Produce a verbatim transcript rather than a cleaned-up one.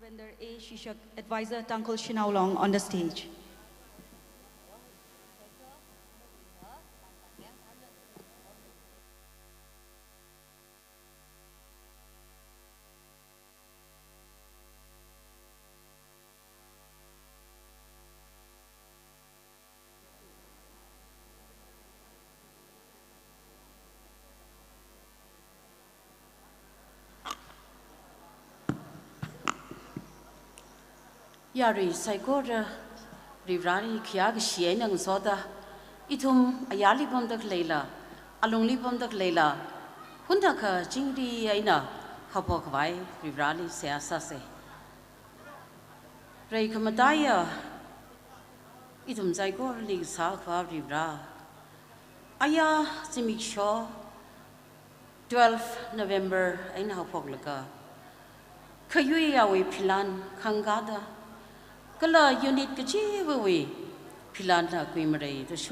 Bender A Shishak, Advisor, Tangkhul Shanao Long, on the stage. Yarui saikora, Varivarali khayākashi eina ngasoda, ithum ayarli pamda khaleila, alungli pamda khaleila, hunakha chingri eina haophok khavai Varivarali seihā sāsa. Rai khamataiya, ithum saikorali kasā Akhava Varivara, aya zimiksho twelve November eina haophoklaga, khayuiyawui philan khangkāda, kala unit kachivawui philanla kuimareida shu